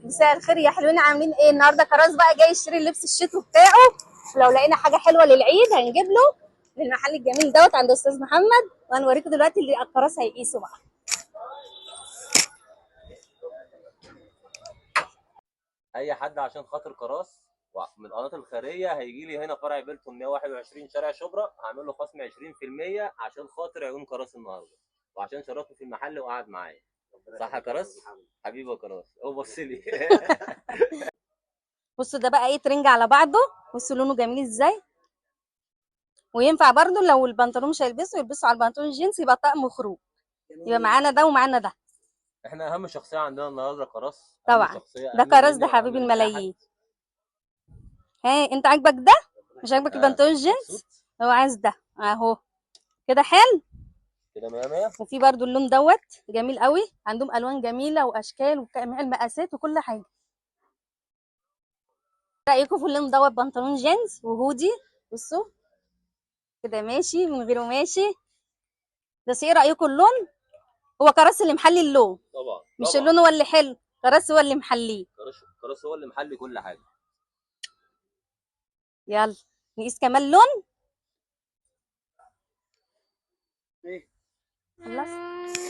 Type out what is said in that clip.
مساء الخير يا حلوين، عاملين ايه النهارده؟ كراس بقى جاي يشتري اللبس الشتوي بتاعه، ولو لقينا حاجة حلوة للعيد هنجيب له للمحل الجميل دوت عند استاذ محمد، وهنوريكم دلوقتي اللي الكراس هيقيسه بقى. اي حد عشان خاطر كراس من القناة الخيرية هيجي لي هنا فرع بيلتون 121 شارع شبرا، هعمل له خصم 20% عشان خاطر عيون كراس النهارده، وعشان شرفني في المحل وقعد معايا. صح يا كراس؟ حبيبي يا كراس، هو بص لي. بصوا ده بقى ايه، ترنج على بعضه، بصوا لونه جميل ازاي، وينفع برضو لو البنطلون مش هيلبسه يلبسه على البنطلون الجينز، يبقى طقم خروج، يبقى معانا ده ومعانا ده. احنا اهم شخصية عندنا النهارده كراس، طبعا ده كراس، ده حبيب الملايين. ها انت عاجبك ده؟ مش عاجبك البنطلون الجينز؟ هو عايز ده اهو كده، حلو كده 100 100. وفي برضو اللون دوت جميل قوي، عندهم الوان جميلة واشكال وجميع المقاسات وكل حاجة. رايكم في اللون دوت؟ بنطلون جينز وهودي، بصوا كده ماشي من غيره ماشي. بس ايه رايكم اللون؟ هو كراس اللي محلي اللون طبعا، مش طبعا. اللون هو اللي حلو، كراس هو اللي محليه، كراس هو اللي محلي كل حاجة. يلا نقيس كمان لون. ايه خلصت.